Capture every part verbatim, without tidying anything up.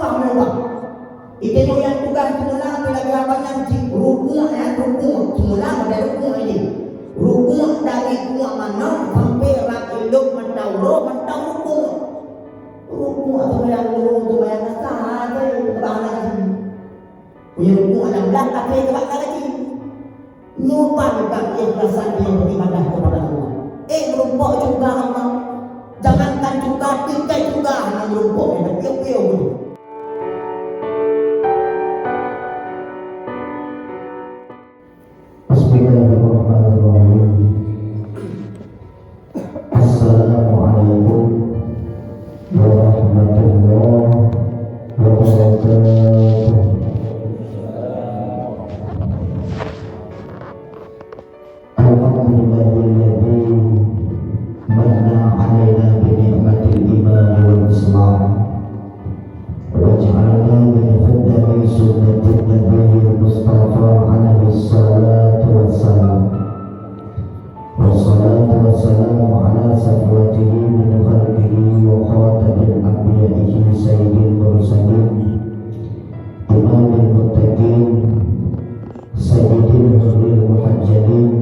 Meunyoe bah, iteunyoe nyang tugaih seumula pih lagèe abang nyan cit, rukuk nyan rukuk, seumula model rukuk ini. Rukuk dari rukuk manoe sampai rab indong mantong uroe mantong rukuk. Rukuk atau yang dulu tu yang besar tu, tu bahana lagi. Punya rukuk ada belah tapi tu bahana lagi. Nyoe ban keikhlasan nyang beribadah kepada Allah. Eh, meurumpok juga Allah. Jangankan juga, tinggai juga hana meurumpok, eh, piôh-piôh. Bismillahirrahmanirrahim. Assalamualaikum warahmatullahi wabarakatuh. Alhamdulillahilladzi manna alaina bi ni'matil iman wal islam. Waj'alna min khuddami sunnatin Nabiyil Mustafa alaihi salatu wassalam. Wassalatu wassalamu ala safwatihi min khalqihi wa khatabil anbiya'ihi sayyidil mursalin, imamil muttaqin, sayyidil hurril muhajjalin,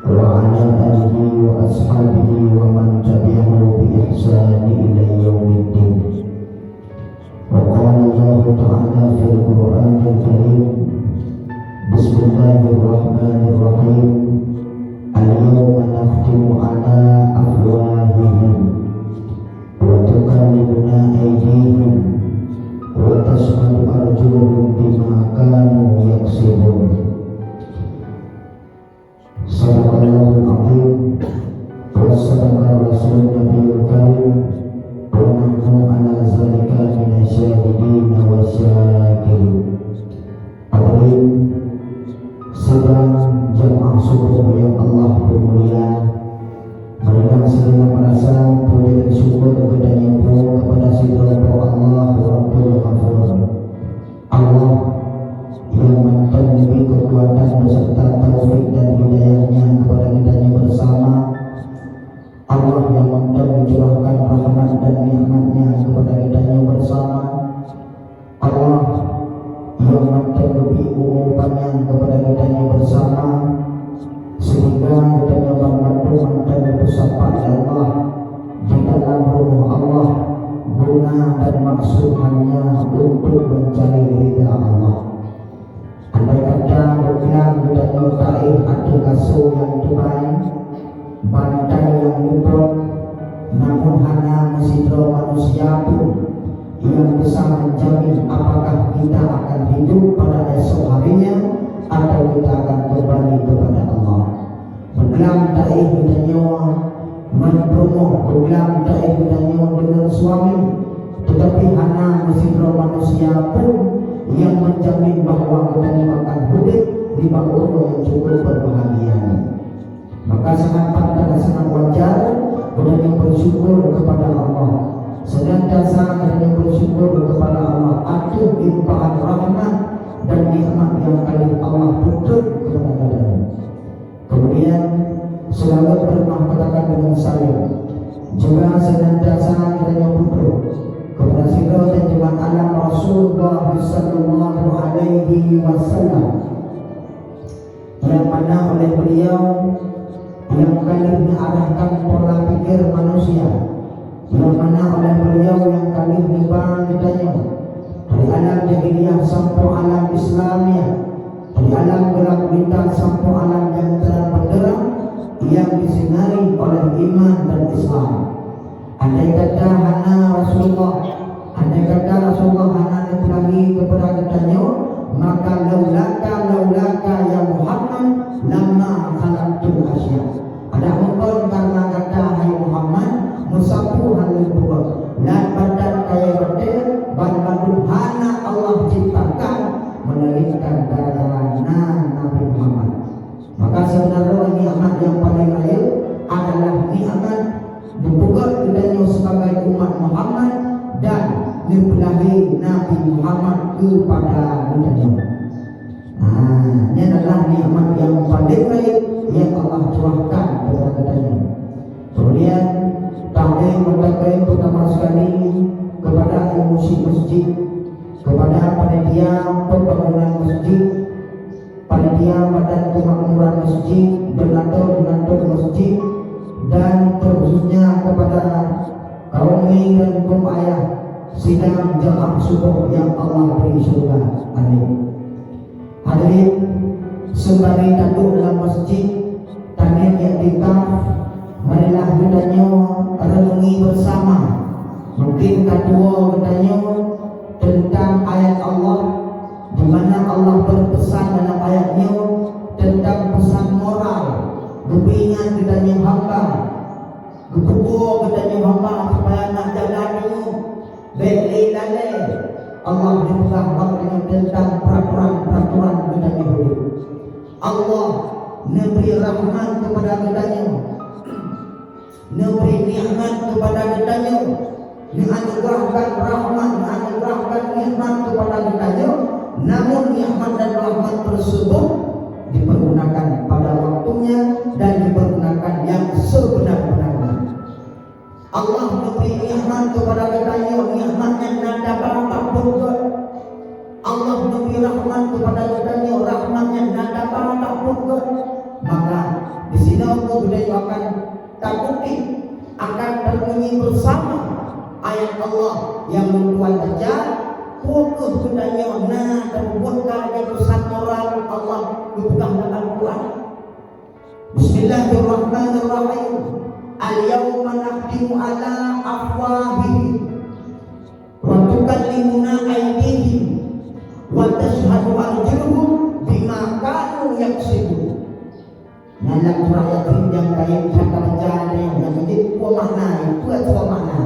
wa ala alihi wa ashabihi wa man tabi'ahu bi ihsani ila yaumiddin. Wa qala Allahu ta'ala fil Qur'anil Karim, Bismillahirrahmanirrahim. Al-yawma nakhtimu ala afwahihim wa tukallimuna aydihim wa tashhadu arjuluhum bima kanu yaksibun. Sadaqallahul azim wa sadaqa rasulun nabiyul karim wa nahnu ala zalika minasyahidin wa syakirin. Hadirin sidang jamaah subuh yang Allah peumulia, marilah segera merasa puji dan syukur geutanyoe po kepada sidroe Po Allah Rabbul Ghafur. Allah nyang mantong neubri keukuatan beserta taufik dan hidayah-Nya kepada geutanyoe bersama. Allah nyang mantong mencurahkan rahmat dan nikmat-Nya kepada geutanyoe bersama. Allah nyang mantong neubri umu panyang kepada geutanyoe bersama, sehingga geutanyoe banmandum mantong geupeusapa lé Allah di dalam rumoh Allah, guna dan maksud hanya untuk mencari ridha Allah. Andai kata beuklam geutanyoe taéh ateueh gasoe nyang teumai, bantai nyang lupot, namun hana meusidroe manusia pun nyang bisa menjamin apakah kita akan hidup pada esok harinya atau kita akan kembali kepada Allah. Beuklam taéh geutanyoe ngon peurumoh, beuklam taéh geutanyoe deungon suami, teutapi hana meusidroe manusia pun nyang menjamin bahwa geutanyoe akan udép nibak uroe nyang cukup berbahagia nyoe. Maka sangat pantas, sangat wajar geutanyoe bersyukur kepada Allah. Senantiasa geutanyoe bersyukur kepada Allah ateueh limpahan rahmat dan nikmat nyang ka lheueh Allah peutrön kepada geutanyoe. Kemudian, seulaweuet peureunah katakan deungon saleuem. Juga senantiasa geutanyoe peutrön kepada sidroe junjungan alam Rasulullah sallallahu alaihi wasallam, nyang mana oleh beliau nyang ka lheueh neuarahkan pola pikir manusia, nyang mana oleh beliau nyang ka lheueh neuba geutanyoe dari alam jahiliyah sampoe alam Islamiah, dari alam gelap gulita sampoe alam nyang terang benderang, nyang disinari oleh iman dan Islam. Andai kata hana Rasulullah, andai kata Rasulullah hana neupeulahé keupada geutanyoe, maka laulaka, laulaka ya Muhammad, lama khalaqtul asya. Adak meukeun karna gata, hai Muhammad, meusapeue hana lôn peubuet. Lat badan kayée batée, banmandum hana Allah ciptakan, meulainkan gara-gara na Nabi Muhammad. Maka seubeuna droe nikmat nyang paleng rayeuk adalah nikmat neupeugét geutanyoe sibagai umat Muhammad dan neupeulahé Nabi Muhammad keupada geutanyoe. Nah, nyan adalah nikmat nyang paleng rayeuk nyang Allah curahkan keupada geutanyoe. Kemudian, takdim meutakrim peutama sekali Kepada M U C masjid, kepada panitia pembangunan masjid, panitia badan kemakmuran masjid, donatur-donatur masjid, dan terkhususnya kepada kaum mi dan kaum ayah sidang jamaah subuh yang Allah beri syurga. Amin. Hadirin, seumbari taduek lam masjid, taniet iktikaf, marilah geutanyoe renungi bersama. Mungkin ka tuwoe geutanyoe teuntang ayat Allah, di mana Allah berpesan dalam ayat nyoe teuntang pesan moral, geupeuingat geutanyoe hamba, geupeupuwoe geutanyoe hamba supaya nak jaga deungon bék lé lalée. Allah geupeugah bak geutanyoe teuntang peuratoran-peuratoran geutanyoe udeb. Allah neubri rahmat keupada geutanyoe, neubri nikmat keupada geutanyoe, neuanugeurahkan rahmat, neuanugeurahkan nikmat keupada geutanyoe, namun nikmat dan rahmat tersebut dipergunakan pada waktunya dan dipergunakan yang sebenar-benarnya. Allah neubri nikmat keupada geutanyoe, nikmat nyang na daba bak buet gét. Allah neubri rahmat keupada geutanyoe, rahmat nyang na daba bak buet gét. Maka, disinoe geutanyoe akan takeutik, akan tareunungi bersama ayat Allah nyang lôn tuan baca, peu kheueh geutanyoe na tapeubuet ka lagée pesan moral Allah geupeugah lam Al-Quran. Bismillahirrahmanirrahim. Al-yauma nakhtimu ala afwahihim wa tukallimuna aidihim wa tasyhadu arjuluhum bima kanu yaksibun. Nyan lam surah Yasin nyang kayém that tabaca nyoe, nyang keuneuk peue makna, peue makna.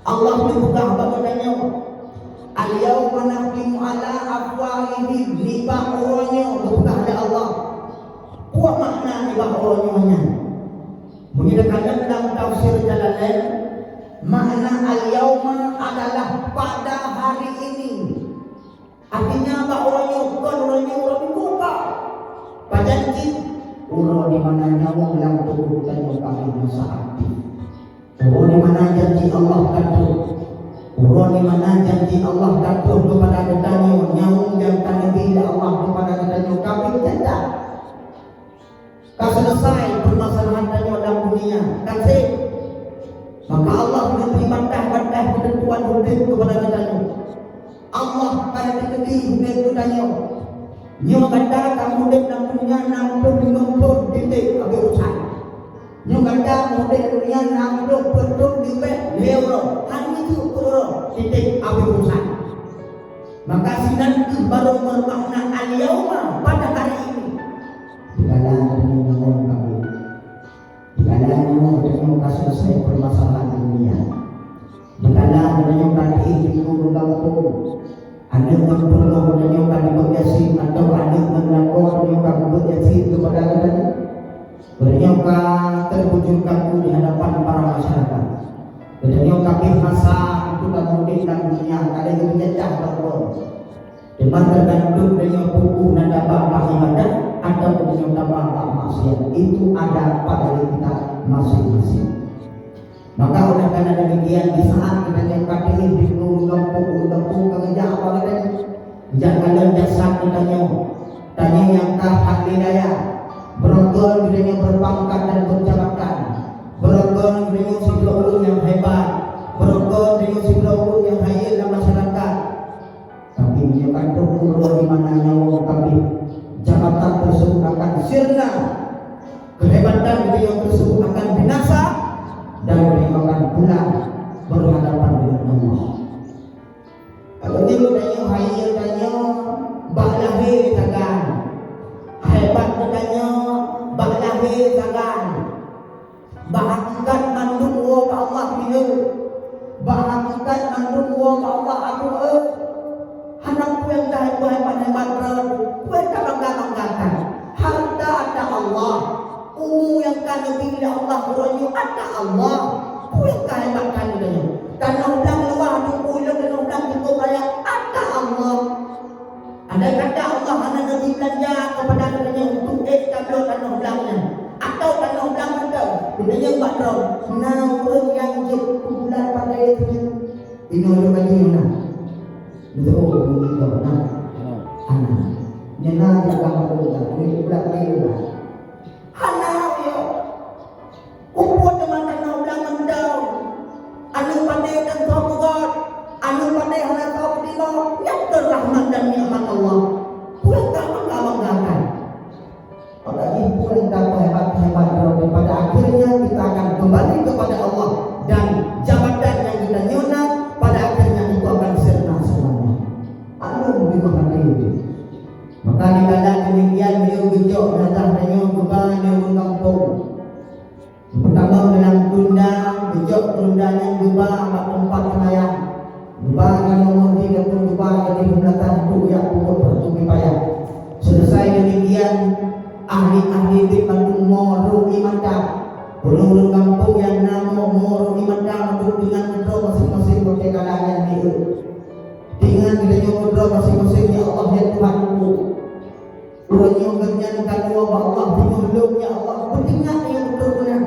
Allah geupeugah bak geutanyoe, "Al-yauma nakhtimu ala afwahihim," nibak uroe nyoe geupeugah lé Allah. Peue makna nibak uroe nyoe nyan? Meunyoe takalon lam tafsir Jalalain, makna al-yauma adalah pada hari ini. Artinya, bak uroe nyoe kon uroe nyoe uroe minggu ka. Pajan cit? Uroe di mana nyawöng lam tuboh tanyoe ka masa aktif. Uroe di mana janji Allah ka trok. Uroe di mana janji Allah ka trok keupada geutanyoe, nyawöng nyang ka neubri lé Allah keupada geutanyoe ka bit teuntang. Ka selesai permasalahan tanyoe lam dunia, ka seb. Maka Allah neubri bantah-bantah keuteuntuan udeb keupada geutanyoe. Allah ka neubri udeb geutanyoe. Nyoe gata ka udeb lam dunia nam ploh limong ploh detik habéh urosan. Nyoe gata udeb dunia nam ploh peuet thon leubeh lhée uroe, hana jeuet keu uroe, detik habéh urosan. Maka sinan kheueh barô meumakna al-yauma, pada hari ini. Dikala geutanyoe nyawöng ka bit. Dikala nyoe geutanyoe ka selesai permasalahan dunia. Dikala geutanyoe ka diéh di gunong gampông. Aneuk ngon peurumoh geutanyoe ka geubeuet yasin, atawa aneuk ngon lakoe geutanyoe ka geubeuet yasin keupada geutanyoe. Geutanyoe ka terbujur kaku di hadapan para masyarakat. Geutanyoe ka pih masa untuk kamoe udeb lam dunia, ka lheueh geujajah bak droe. Teuma teugantung geutanyoe peue na tabah bak ibadat ataupun geutanyoe tabah bak maksiat. Itu ada pada diri kita masing-masing. Maka oleh karena demikian, di saat geutanyoe ka teuéh di gunong gampông, gunong gampông ka geujak bak geutanyoe. Jak kalon jasad geutanyoe. Tanyoe nyang ka that lé daya. Barangkon geutanyoe beupangkat dan beujabatan. Barangkon geutanyoe sidroe ureuëng nyang hebat. Barangkon geutanyoe sidroe ureuëng nyang hayeu lam masyarakat. Tapi meunyoe ka trok uroe di mana nyawöng ka bit, jabatan tersebut akan sirna, kehebatan geutanyoe tersebut akan binasa, dan geutanyoe akan pulang berhadapan dengan Allah. Kalau nyoe geutanyoe hayeu tanyoe bak lahé sagai, hebat geutanyoe bak lahé sagai. Bak hakikat mandum woe bak Allah milék. Bak hakikat mandum woe bak Allah abu eu. Hana peue nyang ka hebat-hebat droe, peue nyang ka bangga-banggakan. Harta ata Allah. Umu nyang ka neubri lé Allah uroe nyoe ata Allah. Peue nyang ka hebatkan geutanyoe? Tanoh blang luwah dum ulôn, tanoh blang cukup raya ata Allah. Andai kata Allah hana geubri beulanja keupada geutanyoe untuk ék tabloe tanoh blang nyan, atawa tanoh blang mantong, geutanyoe bak droe, na ureuëng nyang jeuet peubulan padé tujoh Inoe lôn kaji na. Beutôi, beutôi na. Hana. Nyan na di agama Buddha, di Buddha, di Buddha. Hana, ya. Upôt teuma tanoh blang mantong. Aneuk pané tan soe peugöt, aneuk pané hana soe peutimong. Nyan keuh rahmat dan nikmat Allah. Peue nyang ka bangga-banggakan? Apalagi peue nyang ka peuhebat-hebat droe, pada akhirnya kita akan kembali kepada Allah, dan jabatan nyang geutanyoe na pada akhirnya itu akan sirna seulama. Alun beungoh até. Maka dikala demikian, beliau geujok jenazah tanyoe geuba nyoe u gampông. Geutamong dalam tunda, geujok tunda nyan geuba bak teumpat seumayang. Geuba ngon nomor jih ataupun geuba jadi peumeulatah untuk jak peubuet fardu kifayah. Seuleusoe demikian, ahli-ahli bit mandum mo rhot ié mata. Ureueng-ureueng gampông nyang na mo, mo rhot ié mata mandum deungon keudroe maséng-maséng watée kala nyan di eu. Deungon geutanyoe keudroe maséng-maséng, ya Allah, ya Tuhanku. Uroe nyoe gobnyan ka tuwoe bak Allah, teungoh lôn, ya Allah, peuingat nyang beutôi meunan.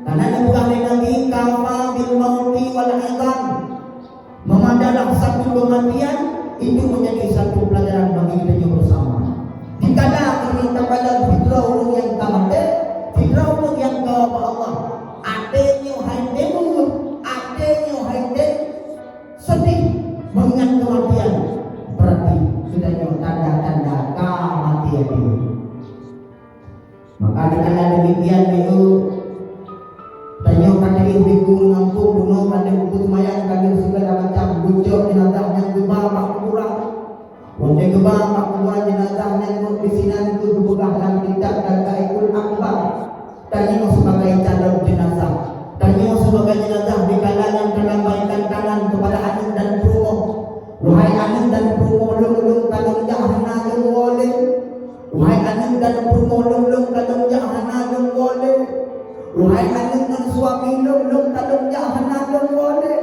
Karena neupeugah lé Nabi, "Kafa bil mauti wal idham." Meumadalah satu kematian, itu menjadi satu pelajaran bagi kita bersama. Dikala keuneuk takalon sidroe ureueng nyang ka maté, sidroe ureueng nyang ka bak Allah, até nyoe hai teumeung, até nyoe hai teumeung. Seudeh meungat keumatian, beurati geutanyoe tanda-tanda ka maté até. Maka dikala demikian, nyoe tanyoe ka teuh di gampông bunoe, ka lheueh geupeuseumbayang, ka lheueh segala macam, geucok jeunazah nyang geuba bak kuburan. Watée geuba bak kuburan jeunazah nyan, nyoe disinan geupeugah lam kitab Daqaiqul Akhbar. Tanyoe sebagai calon jeunazah. Tanyoe sebagai jeunazah dikala nyan talambaikan tangan kepada aneuk dan peurumoh. Wahai aneuk dan peurumoh lôn, lôn ka lôn jak hana lôn woe lé. Wahai aneuk dan peurumoh lôn, lôn ka lôn jak hana lôn woe lé. Wahai aneuk ngon suami lôn, lôn ka lôn jak hana lôn woe lé.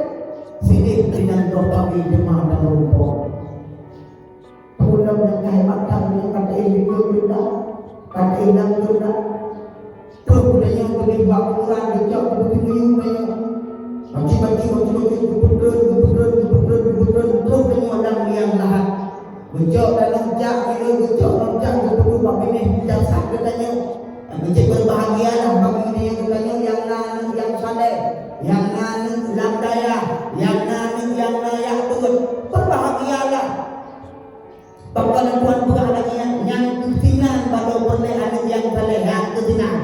Sideh inan droe pagi teuma dan rumpok. Peue lom nyang ka hebat that nyang ka teuingat lôn dah, ka teuingat lôn dah. Troh geutanyoe geubri bak kuburan, geucok keu beuteumiyueb tanyoe. Bacut-bacut, bacut-bacut, geupeutreun, geupeutreun, geupeutreun, geupeutreun, troh tanyoe lam liang lahat. Geucok tanoh jak, geucok tanoh jak, geupeutreun bak binéh jasad geutanyoe. Geucok, berbahagialah bagi geutanyoe nyang na aneuk nyang saleh, nyang na aneuk lam dayah, nyang na aneuk nyang na jak peuet. Berbahagialah. Pakon Tuhan peugah lagée nyan, nyang keusinan baro peureulée aneuk nyang saleh, nyang keusinan.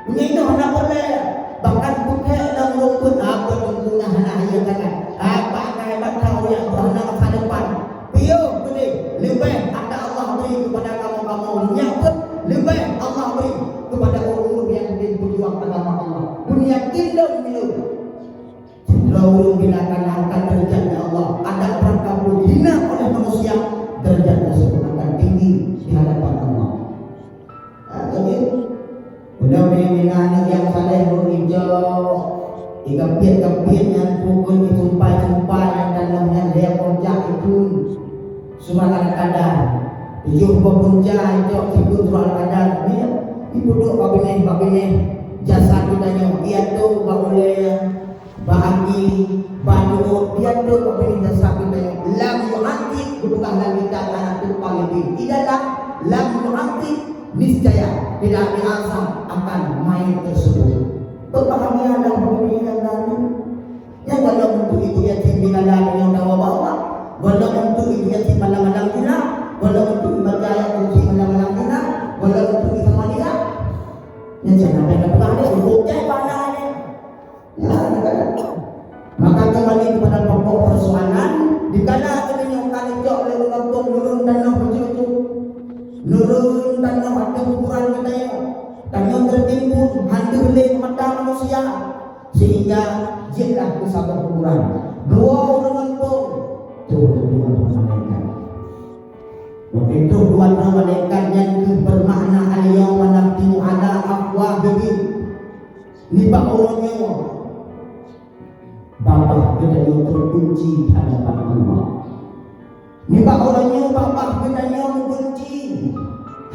Meunyoe hana peureulée, bahkan bukée lam rumput, apa teungku nyang hana hayeu sangat. Apa akai bak kau nyang hana masa depan. Piôh beudeh, leubeh ata Allah bri keupada kamoe-kamoe. Nyan pun leubeh Allah bri keupada ureuëng-ureuëng nyang bri peujuang agama Allah. Bunoe yakin lom nyoe. Sidroe ureuëng bila ka angkat derajat lé Allah, ada perkara hina oleh manusia, derajat tersebut akan tinggi di hadapan Allah. Ah, jadi, udah mina aneuk nyang saleh ureuëng ijok, igeupiet-geupiet nyan pukon, isumpah-sumpah nyan tanoh nyan lhée puncak ikun surat Al-Qadar. Tujoh boh punca ijok ikun surat Al-Qadar. Nyan, ipeuduek bak binéh, bak binéh jasad geutanyoe, iatô bak ulée. Bagi bantuan dia tu bagi dasar kita yang lam yu'atik, bukan lagi tak anak tu paling tinggi. Di dalam lam yu'atik, niscaya tidak diazab akan mayat tersebut. Berbahagialah bagi yang lalu. Yang walau untuk ibu yatim di dalam yang tawa bawa, walau untuk ibu yatim malam-malam guna, walau untuk ibu yatim malam-malam guna, walau untuk ibu malia. Yang jangan ada kembali, hukum jai pahala ni. Maka kembali kepada pokok persoalan, dikala geutanyoe ka neucok lé ureuëng gampông nurun tanoh bacut-bacut, nurun tanoh ateueh kuburan geutanyoe, tanyoe teutimbun hana lé mata manusia, sehingga jeuetlah keu saboh kuburan. Dua ureuëng gampông, troh dua malaikat. Begitu dua malaikat nyan keuh bermakna, "Al-yauma nakhtimu ala afwahihim." Nibak uroe nyoe, babah geutanyoe teukunci hadapan Allah. Nibak uroe nyoe, babah geutanyoe meukunci.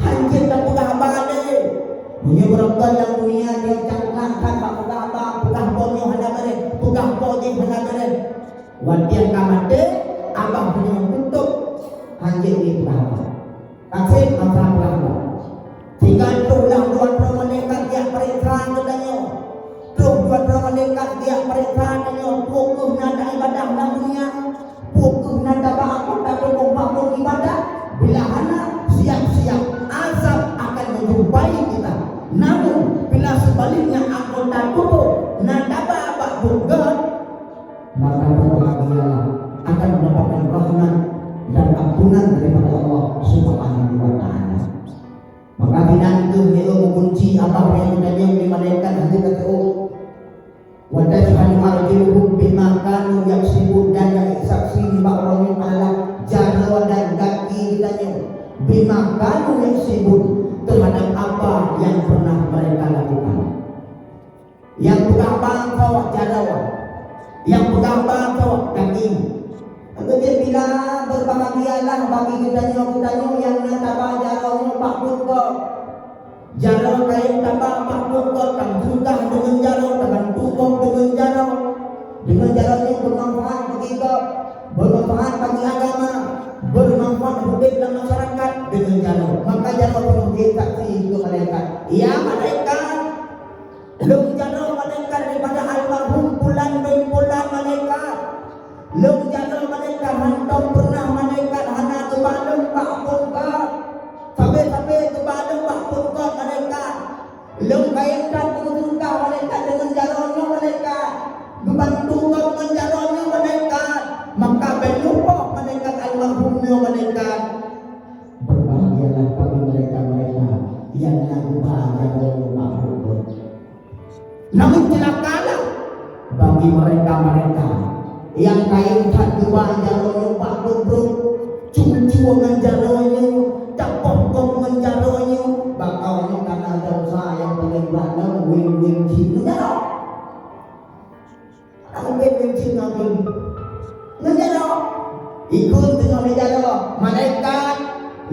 Hanjeuet tapeugah haba lé. Meunyoe beurangkat lam dunia nyang cangkang that bak peugah haba, peugah po nyoe hana beureh, peugah po jih hana beureh. Watèe ka maté, abah geutanyoe kutôb, hanjeuet lé peugah haba. Kaseb atra peugah haba. Sehingga troh lah dua droe malaikat jak peuriksa geutanyoe. Troh dua droe malaikat jak peuriksa tanyoe, peue kheueh na taibadah lam dunia, peue kheueh na taba anggota tuboh makhluk ibadah. Bila hana, siap-siap azab akan menjumpai kita. Namun, bila sebaliknya anggota tuboh na taba bak buet gét, maka berbahagialah akan mendapatkan rahmat dan ampunan daripada Allah Subhanahu wa Ta'ala. Maka binan kheueh nyoe meukunci abah nyang geutanyong lé malaikat hana teuôt. Wa tashhadu arjuluhum bima kanu yaksibun, dan nyang saksi nibak uroe nyoe adalah jaroe dan gaki geutanyoe, bima kanu yaksibun, terhadap apa yang pernah mereka lakukan. Nyang peugah bangkok jaroe, nyang peugah bangkok daging. Keujeuet bila berbahagialah bagi geutanyoe-geutanyoe nyang na taba jaroe nyoe bak buet gét. Jaroe kayém taba bak buet gét, tameuseudekah deungon jaroe, tabantu gob deungon jaroe. Deungon jaroe nyoe beumanfaat bagi gob, beumanfaat bagi agama, beumanfaat udeb lam masyarakat deungon jaroe. Maka jaroe peunoh jeuet saksi keu malaikat. Ya malaikat, lôn jaroe malaikat daripada almarhum Pulan bin Pulan malaikat. Lôn jaroe malaikat hantom peureunah malaikat hana geubaleuem bak phon gét. Sabe-sabe geubaleuem bak phon gét malaikat. Lôn kayém that geupeugah malaikat deungon jaroe nyoe malaikat. Geubantu gob ngon jaroe nyoe malaikat. Maka bèk lupoh malaikat almarhum nyoe malaikat. Berbahagialah bagi mereka-mereka yang na geuba jaroe nyoe bak phon gét. Namun celakalah bagi mereka-mereka yang kayém that geuba jaroe nyoe bak buet brok, cucu ngon jaroe nyoe, tapoh gob ngon jaroe nyoe, bak awak nyoe kana desya nyang paleng brat nyan weng-weng cit ngon jaroe. Mungken ngon cit ngon ngon jaroe. Ikheun teungoh lé jaroe, malaikat,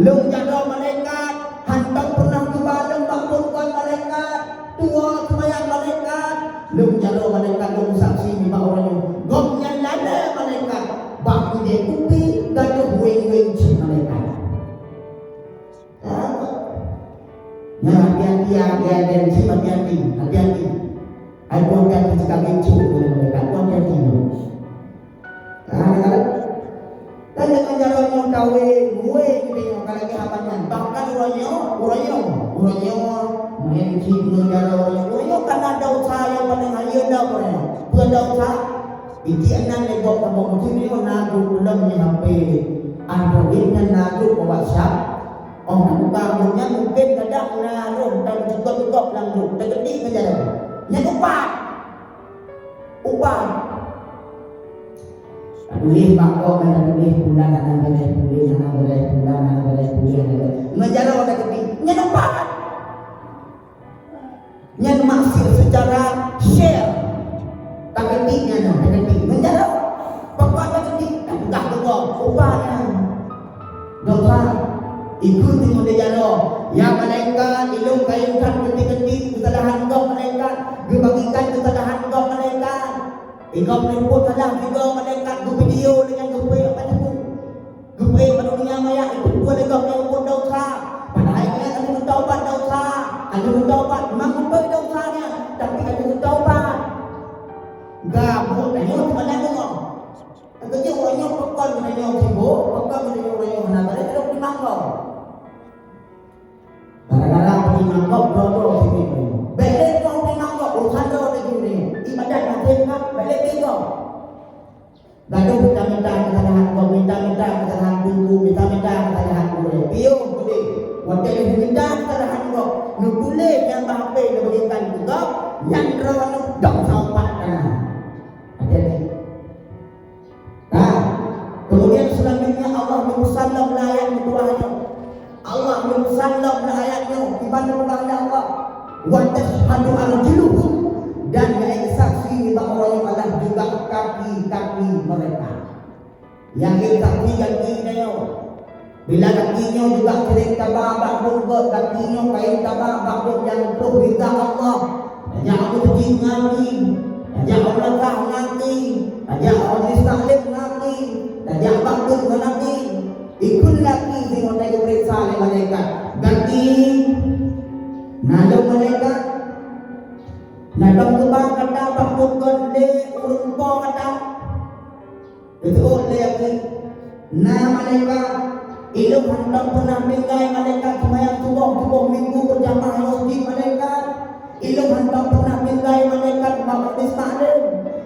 lôn jaroe malaikat, hantom peureunah geuba lôn bak phon gét malaikat, tuwoe seumayang malaikat, lôn jaroe malaikat lôn saksi nibak uroe nyoe. Gobnyan lalè malaikat, bak keudè kupi gadôh weng-weng cit malaikat. Nyan hati-hati, hati-hati, hati-hati. Ai buah hati-hati sikap kecoh, hati-hati. Nah, dengar. Dan jangan jalan yang kawin, gue gitu yang kalau lagi apa nyan. Bahkan uroe nyoe, uroe nyoe, uroe nyoe, main cit ngon jalan uroe nyoe. Uroe nyoe kan ada usaha yang paling hayeu dah uroe nyoe. Bukan ada usaha. Iti anan lego kamu mungkin ni na grup belum ni H P Android dan na grup WhatsApp. Oh, na buka mungkin kadang na roh dan cukup-cukup lam grup. Terketik ke jalan. Nyan upah. Upah. Tuléh bak kong, tuléh bulan, hana boleh tuléh, hana boleh bulan, hana boleh tuléh, hana boleh. Ngejaroe ada ketik. Nyan upah. Nyan maksud secara share. Taketik nyan, taketik. Ngejaroe. Pokok taketik. Dah peugah ke kong. Upah nyan. Doktor, ikut tengok dia jaroe. Ya malaikat, ilung kayém that ketik-ketik kesalahan gob malaikat. Geubagikan kesalahan gob malaikat. Igob leumput salah tiga malaikat geuvideo dengan geupeu apa teupeu. Geupeu bak dunia maya itu pun igob yang pun dosa. Padahal dia akan bertaubat dosa. Akan bertaubat memang betul dosanya, tapi akan bertaubat. Gabuk dan nyoe teumanyong Allah. Keujeuet uroe nyoe pakon geutanyoe sibok, pakon geutanyoe uroe nyoe hana barô lôn di mangkok. Gara-gara di mangkok droe-droe sibok. Bèk lé kong di mangkok, urusan droe laju nyoe. Ibadat maté ka, bèk lé tiga. Gadoh minta-minta kesalahan kong, minta-minta kesalahan teungku, minta-minta kesalahan gurèe. Piôh keudéh. Watèe lheuh minta kesalahan kong, neutuléh nyang bak H P neuberikan keu gob, nyan droe nyoe dong saumpat kana. Hati-hati. Nah, kemudian selanjutnya Allah meupeusan lom lam ayat keudua nyoe. Allah meupeusan lom lam ayat nyoe, kiban peugah lé Allah, "Wa tashhadu arjuluhum," dan nyang saksi nibak uroe nyoe adalah juga kaki-kaki mereka. Nyang saksi kaki nyoe. Bila gaki nyoe juga sering taba bak buet, gaki nyoe kayém taba bak buet nyang troh ridha Allah. Nyang meukeujeuet ngon jih, Tajak u meunasah ngon gaki, tajak u majelis taklim ngon gaki, tajak bak buet ngon gaki. Ikheun gaki singoh watèe geupeuriksa lé malaikat. Gaki, na lôn malaikat, na lôn geuba gata bak buet ngon lé ureueng po gata. Geuteuôt lé gaki, na malaikat, ilôn hantom peunah tinggai malaikat seumayang suboh, suboh minggu beujamaah lam meuseujid malaikat. Ilôn hantom peunah tinggai malaikat bak majelis taklim.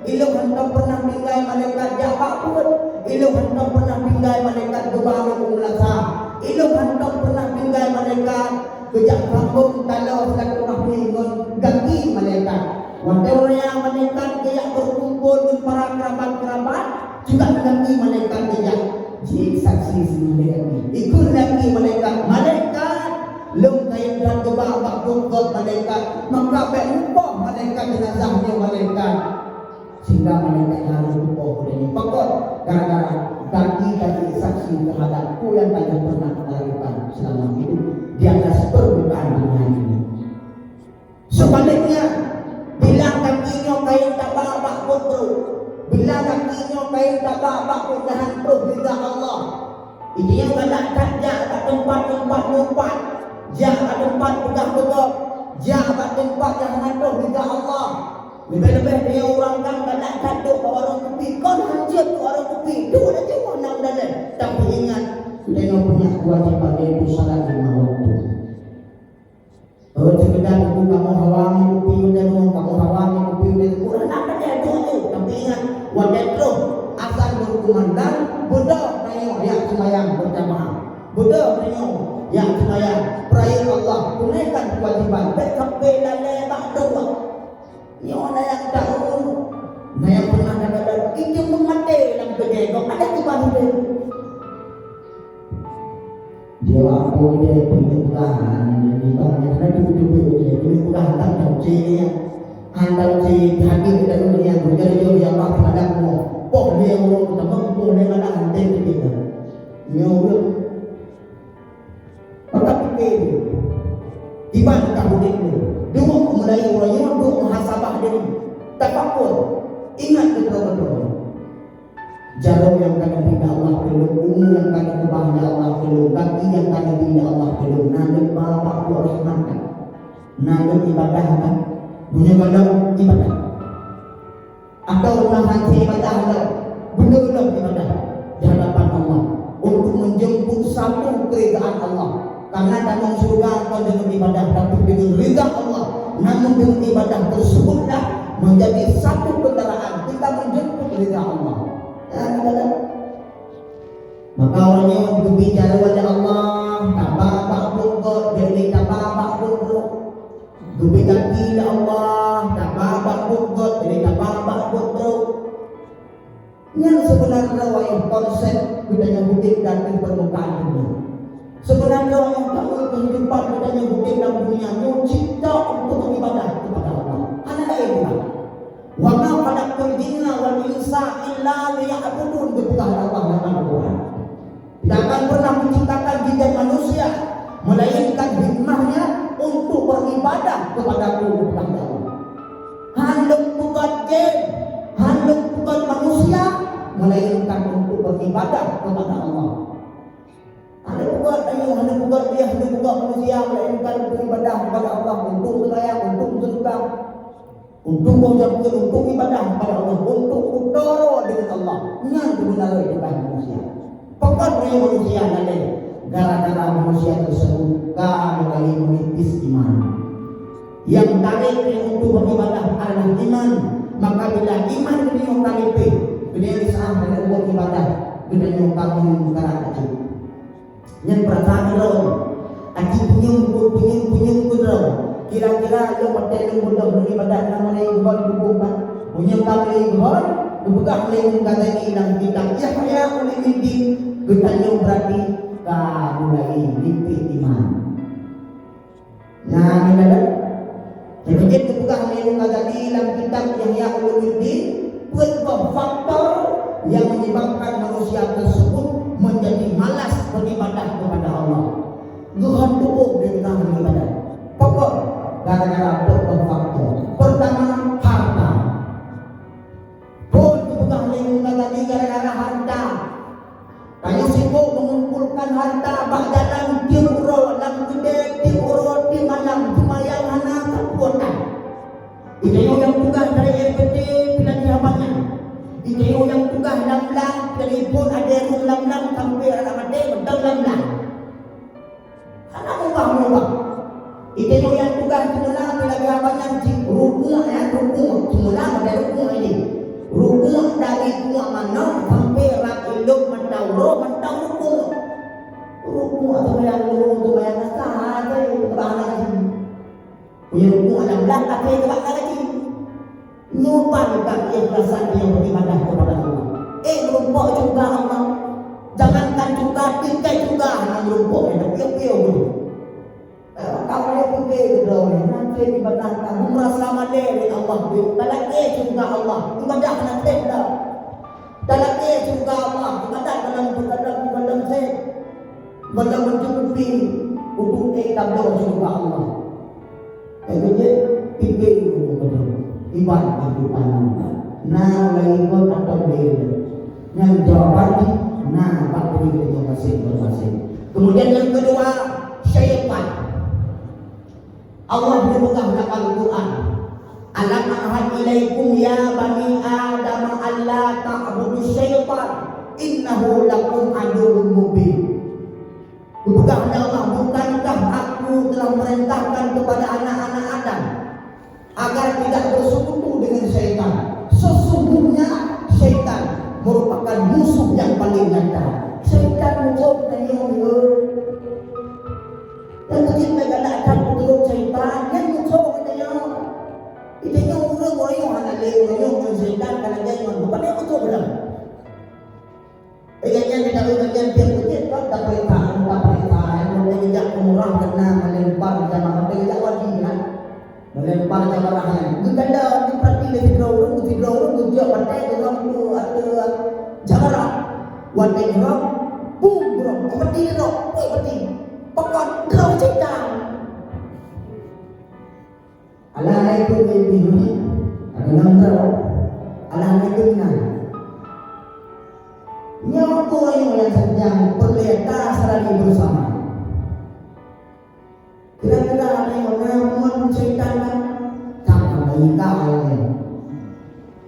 Ilôn hantom peunah tinggai malaikat jak bak buet. Ilôn hantom peunah tinggai malaikat geuba lôn u meunasah. Ilôn hantom peunah tinggai malaikat geujak sambông taloe silaturahmi ngon gaki malaikat. Watèe raya malaikat geujak beukumpul ngon para keurabat-keurabat, juga gaki malaikat geujak. Jeuet saksi seunang lé gaki. Ikheun gaki malaikat, "Malaikat, lôn kayém that geuba bak buet gob malaikat, maka bèk lupoh malaikat jeunazah nyoe malaikat." Sehingga malaikat harôh lupoh geutanyoe. Pakon? Gara-gara gaki ka jeuet saksi teuhadap peue nyang tanyoe peureunah lakukan seulama hidup di atas peurmukaan dunia ini. Seubaliknya, bila gaki nyoe kayém taba bak buet brôk, bila gaki nyoe kayém taba bak buet nyang hana troh rida Allah, inyoe galak that jak bak teumpat-teumpat meupat, jak bak teumpat peugah beugop, jak bak teumpat nyang hana troh rida Allah. Leubeh-leubeh meunyoe ureueng kan galak that duek bak warong kupi, kon hanjeuet bak warong kupi, duek laju ngon nam daleh. Tapi ingat, geutanyoe punya keuwajiban, yaitu salat lima waktu. Oh, sekedar itu kamoe hawa ngon kupi udah nyoe, kamoe hawa ngon kupi udah nyoe. Ureueng nak pakai tu tu. Tapi ingat, watèe troh azan beukumandang, beudôh tanyoe jak seumayang beujamaah. Beudôh tanyoe jak seumayang. Peurayeuk Allah, tunaikan keuwajiban. Bèk sampai lalè bak doa. Nyoe na nyang tahu, na nyang pernah kadang-kadang itu meumaté lam keudè, kok ada tu baru deh. Dia apa dia punya perubahan, dia ni bang, dia kena tu tu tu dia punya perubahan tak tahu cik ni. Andal cik hadir kita dulu yang berjaya dia apa pada kamu. Poh dia urut teman, poh dia mana nanti kita. Nyoe Maka pike, kiban ka udép nyoe. Duek mulai uroe nyoe, duek muhasabah diri. Tafakur. Ingat beutôi-beutôi. Jaroe nyang ka geubri lé Allah keu lôn, umu nyang ka geubah lé Allah keu lôn, gaki nyang ka geubri lé Allah keu lôn, na lôn ba bak buet rahmat kan? Na lôn ibadah kan? Meunyoe ka lôn ibadah. Atau meuhan ibadah lom, beuneuh lom ibadah di hadapan Allah untuk menjemput satu keridaan Allah. Karena dalam surga bukan dengan ibadah, tapi dengan rida Allah. Namun dengan ibadah tersebutlah menjadi satu kendaraan kita menjemput rida Allah. Ya, ibadah. Maka uroe nyoe geubi jaroe lé Allah, taba bak buet gét, jadi taba bak buet brok. Geubi gaki lé Allah, taba bak buet gét, jadi taba bak buet brok. Nyan seubeuna droe konsep geutanyoe udép di ateueh peurmukaan dunia. Seubeuna droe nyang tahu keuhidupan geutanyoe udép lam dunia nyoe cit untuk beribadah kepada Allah. Hana laén bukan. "Wa ma khalaqtul jinna wal insa illa liya'budun," geupeugah lé Allah lam Al-Quran. Tidak akan pernah menciptakan jin dan manusia melainkan hikmahnya untuk beribadah kepada-Ku, geupeugah lé Allah. Han lôn peugét jin, han lôn peugét manusia, melainkan untuk beribadah kepada Allah. Hana peugét tanyoe, hana peugét dia, hana peugét manusia, melainkan untuk ibadah kepada Allah, untuk seumayang, untuk seudeukah, untuk baca Quran, untuk ibadah kepada Allah, untuk utoro dengan Allah. Nyan keubeunaran ibadah manusia. Pakon meunyoe manusia lalè, gara-gara manusia tersebut ka mulai menipis iman. Yang tarik untuk beribadah adalah iman. Maka bila iman geutanyoe ka nipis, geutanyoe salah dalam buat ibadah, geutanyoe ka meunyoe meukarat laju. Nyan peurasaan droe. Aji punyueng, punyueng, punyueng keu droe. Kira-kira lôn watèe lôn beudôh lôn ibadat na mulai geuhon bubông kan? Meunyoe ka mulai geuhon, geupeugah lé Imam Ghazali lam kitab Ihya Ulumuddin, geutanyoe berarti ka mulai nipis iman. Nah, ni kan? Jadi, geupeugah lé Imam Ghazali lam kitab Ihya Ulumuddin, peuet boh faktor yang menyebabkan manusia tersebut menjadi malas beribadah kepada Allah. Geuhon tuboh lé geutanyoe ibadat. Pakon? Gara-gara peuet boh faktor. Pertama, harta. hareuta bak jalan tiep uroe, lam keudè tiep uroe, tiep malam, seumayang hana sapeue that. Geutanyoe nyang tugaih dari R P T pih lagèe banyak. Geutanyoe nyang tugaih lam blang, dari phôn adèe rhueng lam blang sampoe aneuk maté mantong lam blang. Hana mubah-mubah. Geutanyoe nyang tugaih seumula pih lagèe banyak cit, rukuk, ya, rukuk. Seumula model rukuk ini. Rukuk dari tuak manok sampoe rab ilop mantong uroe mantong rukuk. Rukuk atau yang lurus tu yang kasar aja, keubahan lagi. Meunyoe rukuk lam blang, até teubak lagi. Nyoe ban ka keikhlasan nyang beribadah kepada Allah. Eh, meurumpok syeuruga Allah. Jangankan syeuruga, tinggai syeuruga hana meurumpok, hana piôh-piôh pun. Eh, kamoe pike keudroe, nanti ibadah kamoe merasa malèe lé Allah. Talakèe syeuruga Allah, ibadah hana tem dah. Talakèe syeuruga Allah, ibadah dalam, dalam, dalam tem. Dalam mencukupi untuk ibadah syeuruga Allah. Jadi, pike beutôi-beutôi. Ibarat kehidupan. Nah, mulai ikut atau boleh. Yang jawaban ni, nah, bak diri kita masing-masing. Kemudian yang kedua, syaitan. Allah geupeugah lam Al-Quran, "Alam a'had ilaikum ya bani Adam alla ta'budu syaitan, innahu lakum aduwwum mubin." Geupeugah lé Allah, "Bukankah Aku telah merintahkan kepada anak-anak Adam agar tidak bersekutu dengan syaitan? Sesungguhnya syaitan merupakan musuh yang paling nyata." Syaitan musuh geutanyoe, ya. Dan begitu galak that peuturot syaitan, nyan musuh geutanyoe. Geutanyoe ureueng, ureueng hana lé, ureueng ngon syaitan, ka lagèe ngon bukan musuh ureueng. Eh, nyan, nyan, kita ureueng nyan tiep-tiep kan, tapeurintah, tapeurintah, eh, mulai jak peumurah keu na meulempar jamaah, mulai jak wajib kan. Meulempar jamaah nyan. Geuganda, geupeurati lé sidroe ureueng, sidroe ureueng geujok batèe deungon tu ateueh jamaah. Watèe nyoe, bum, bum, geupeurati lé droe, wih, peurati. Pakon, droe syaitan. Alah, na ikôt lé pih nyoe. Ada enam droe. Alah, na ikôt inan. Nyoe peue nyang sedang perleta seurani bersama. Kira-kira ada yang pernah buat syaitan kan? Tak ada yang tahu.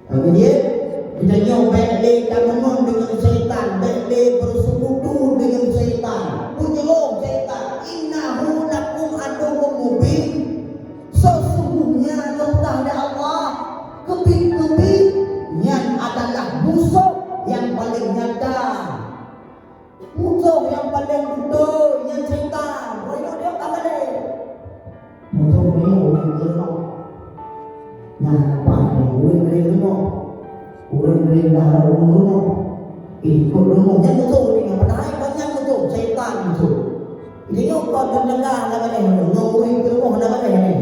Kemudian, geutanyoe bèk lé tameungon deungon syaitan, bèk lé bersekutu deungon syaitan. Peujeuet syaitan, "Innahu lakum aduwwum mubin." Sesungguhnya, peugah lé Allah, keubiet-keubiet nyan adalah musoh nyang paleng nyata. Musoh nyang paleng beutôi nyan syaitan. Ureueng nyoe ka malèe. Musoh nyoe ureueng leumah. Nyan apa nyoe? Ureueng laén leumah. Ureueng laén dah ureueng leumah. Ikôt leumah. Nyan musoh nyoe. Padahai kon nyan musoh. Syaitan musoh. Jadi nyoe kon teuntang na malèe. Nyoe ureueng keu leumah na malèe.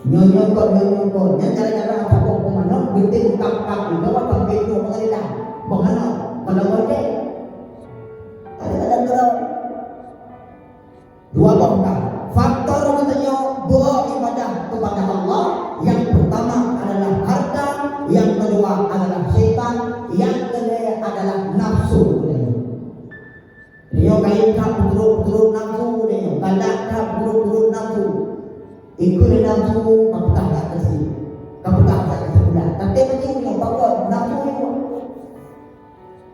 Nyoe, nyoe kon, nyoe, nyoe kon. Nyan gara-gara saboh peumanök geutem kap-kap, gawat sampai nyoe pengadilan. Boh manök, kalau ngoceh. Kadang-kadang keurau. Dua boh ka. Faktor geutanyoe beribadah kepada Allah, yang pertama adalah harta, yang kedua adalah syaitan, yang ketiga adalah nafsu geutanyoe. Nyoe kayém that peuturot-peuturot nafsu nyoe, galak that peuturot-peuturot nafsu. Ikôt lé nafsu, ka peugah that keu si, ka peugah that keu si pulan. Tapi meunyoe nyoe, pakon nafsu nyoe.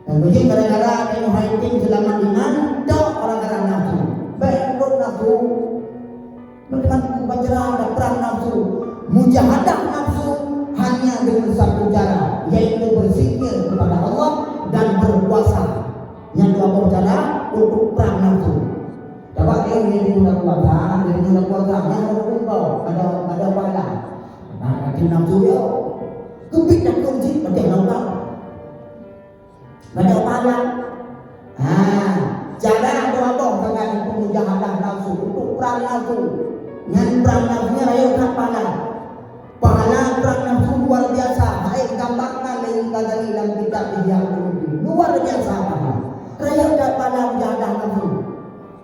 Dan meunyoe gara-gara tanyoe hai tem seulamat iman, tok gara-gara nafsu. Bèk ikôt nafsu. Meuteumé upacara dan perang nafsu. Mujahadah nafsu hanya dengan satu cara, yaitu berzikir kepada Allah dan berpuasa. Nyan dua boh cara untuk perang nafsu. Coba dia ni di bulan puasa, di bulan puasa, nyan hukum kau, ada, ada pahala. Nah, hati nafsu dia. Keubiet takut jih, macam nampak. Banyak pahala. Ha, cara dua boh sagai untuk mujahadah nafsu, untuk perang nafsu. Nyan perang nafsu nyan rayeuk that pahala. Pahala perang nafsu luar biasa. Hai gambarkan lé Ghazali dalam kitab Ihya Ulumuddin. Luar biasa pahala. Rayeuk that pahala mujahadah nafsu.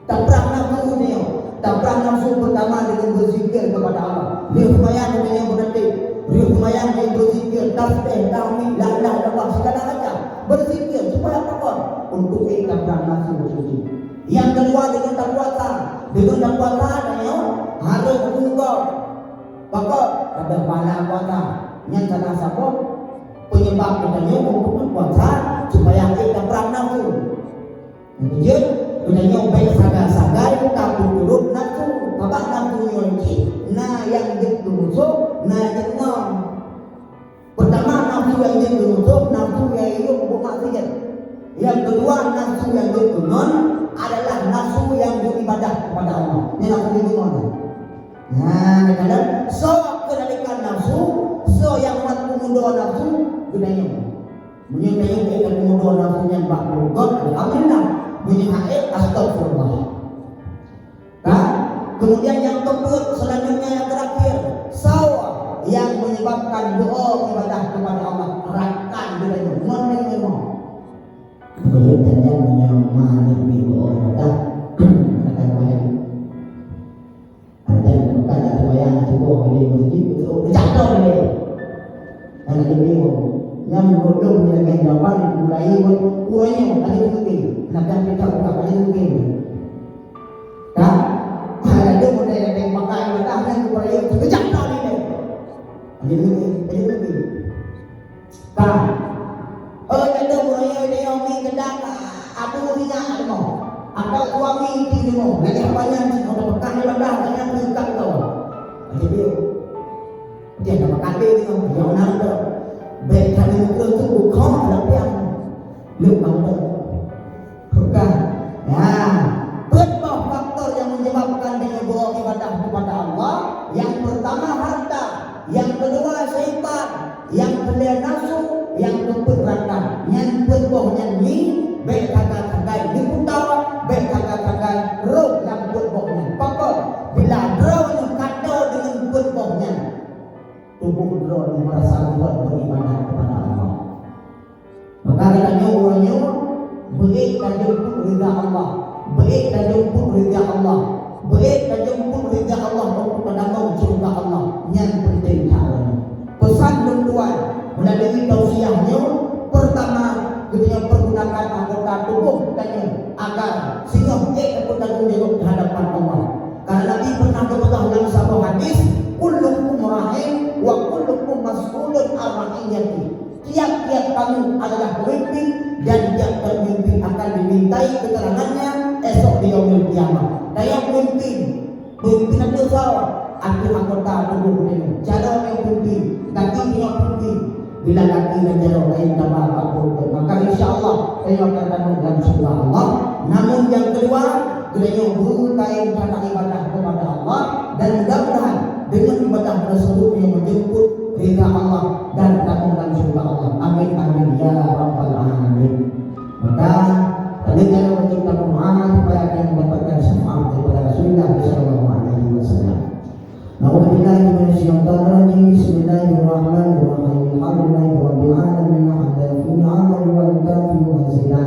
Taprang nafsu nyoe. Taprang nafsu pertama dengan berzikir kepada Allah. Lheueh seumayang nyoe beureuti. Lheueh seumayang nyoe berzikir, tasbih, tahmid, la ilaha illallah, segala macam. Berzikir supaya apa? Untuk taprang nafsu nyoe. Nyang keudua, deungon tapuasa. Deungon tapuasa, tanyoe harôh meunyoe pakon pada pahala puasa. Nyan salah saboh penyebab geutanyoe untuk puasa, supaya ék taprang nafsu. Nyang keujeuet, geutanyoe bèk sagai-sagai tapeuturot nafsu. Sabab nafsu nyoe cit na nyang jeuet keu musoh, na nyang jeuet keu ngon. Peurtama, nafsu nyang jeuet keu musoh, nafsu nyang jeuet keu maksiat. Nyang keudua, nafsu nyang jeuet keu ngon adalah nafsu nyang jeuet ibadah kepada Allah. Nyan nafsu jeuet keu ngon. Nah, kadang soe keuladeukan nafsu, soe nyang mat peumudo nafsu, geutanyoe. Meunyoe tanyoe ka peumudo nafsu nyan bak mulut, alhamdulillah. Meunyoe hana, astagfirullah. Kan? Kemudian nyang keupeuet, selanjutnya nyang terakhir, soe nyang menyebabkan doa ibadah kepada Allah rakan geutanyoe, ngon deungon nyoe. Beutôi, tanyoe meunyoe ma neubri doa ibadah, akan baik. Ada bukan nak sembahyang, cuba di masjid, beutôi, jatuh dia. Anak dia bingung. Nyang belum dia akan jawapan, mulai urangnya, ada mungkin. Nak kita buka, ada mungkin. Kan? Ada model yang pakai mata, kan, supaya terkejap tau ni. Ada mungkin, ada mungkin. Kan? Oh, kata buaya dia yang mi kedang, abu minyak ada mau. Atau suami itu dia mau. Lagi apa yang kita pekan ibadah, kan, yang kita tahu. Macam dia. Dia nak makan dia, dia nak nak tu. Baik, kami ukur tu bukan, tapi yang lu tahu. Bukan. Ya. Peuet boh faktor nyang menyebabkan tanyoe ibadah kepada Allah. Yang pertama harta, yang kedua syaitan, yang keulhèe nafsu, yang keupeuet rakan. Nyan peuet boh nyan mi, bèk sagai-sagai diputa, bèk sagai-sagai rôh lam peuet boh nyan. Pakon? Bila droeneuh ka toe deungon peuet boh nyan, tuboh droeneuh meurasa leuhot beribadah kepada Allah. Maka geutanyoe uroe nyoe beuék tajeumput ridha Allah, beuék tajeumput ridha Allah, beuék tajeumput ridha Allah untuk tadamong syeuruga Allah. Nyan peunteng that uroe nyoe. Peusan lôn tuan meulalu tausiah nyoe, peurtama, geutanyoe peugunakan anggota tuboh geutanyoe agar singoh ék tapeutanggong jaweueb di hadapan Allah. Karena Nabi pernah geupeugah lam saboh hadis, "Kullukum ra'in wa kullukum mas'ulun an ra'iyati." Tiap-tiap kamu adalah pemimpin, dan tiap-tiap pemimpin akan dimintai keterangannya esok di Yaumul Qiyamah. Tanyoe pemimpin, pemimpin ateueh soe? Ateueh anggota tuboh geutanyoe. Jaroe nyoe pemimpin, gaki nyoe pemimpin. Bila gaki dan jaroe laén tabah bak peuet, maka insya Allah tanyoe akan tamong lam syeuruga Allah. Namun nyang keudua, geutanyoe beukaén cara ibadah kepada Allah, dan mudah-mudahan dengan ibadah tersebut yang menjemput ridha Allah dan tamong lam syeuruga Allah. Amin, amin, ya rabbal alamin. Maka, tadi saya meminta doa supaya kita mendapatkan syafaat daripada Rasulullah sallallahu alaihi wasallam. أعوذ بالله من الشيطان الرجيم. بسم الله الرحمن الرحيم. الحمد لله رب العالمين. حمدا يوافي نعمه ويكافئ مزيده.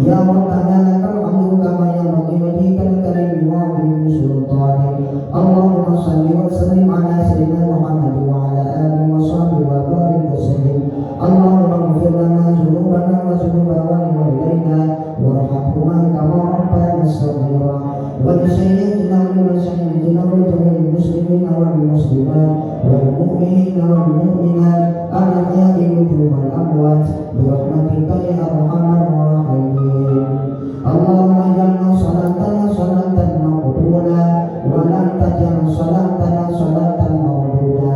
يا ربنا لك الحمد كما ينبغي لوجهك الكريم وعظيم سلطانك. اللهم صل وسلم على سيدنا محمد وعلى آله وصحبه وبارك وسلم. اللهم اغفر لنا ذنوبنا وذنوب والدينا وارحمهما كما ربيانا صغيرا. ولشيخنا ولمشايخنا ولجميع المسلمين والمسلمات والمؤمنين والمؤمنات الأحياء منهم والأموات برحمتك يا أرحم الراحمين. اللهم اجعلنا صلاتنا صلاة مقبولة ولا تجعل صلاتنا صلاة مردودة.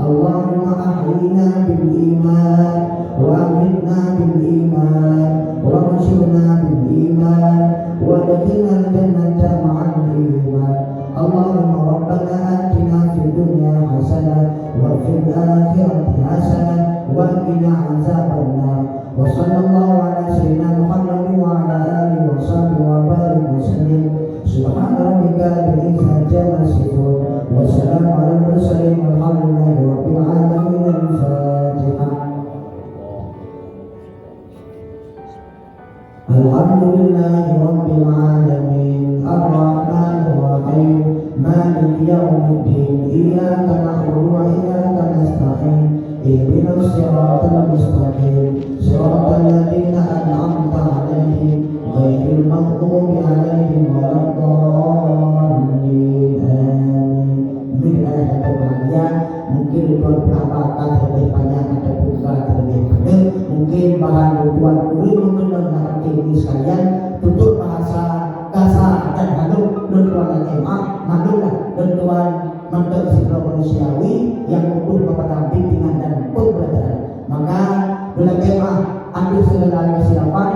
اللهم أحينا بالإيمان وأمتنا بالإيمان وأحشرنا بالإيمان وأدخلنا الجنة مع الإيمان. اللهم ربنا آتنا في الدنيا حسنة وفي الآخرة حسنة وقنا عذاب النار. وصلى الله على سيدنا محمد وعلى آله وصحبه وبارك وسلم. سبحان ربك رب العزة عما يصفون. وسلام على المرسلين والحمد لله رب العالمين. الفاتحة. الحمد لله رب العالمين. الرحمن الرحيم. مالك يوم الدين. إياك نعبد وإياك نستعين. اهدنا الصراط المستقيم. صراط الذين أنعمت عليهم غير المغضوب عليهم Lôn lakée guru sekalian, tutoe bahasa kasa dan halus lôn tuan lakée meu'ah, maklumlah lôn tuan mantong sidroe manusiawi nyang butuh keupada bimbingan dan pembelajaran. Maka lôn lakée meu'ah ateueh segala keusilapan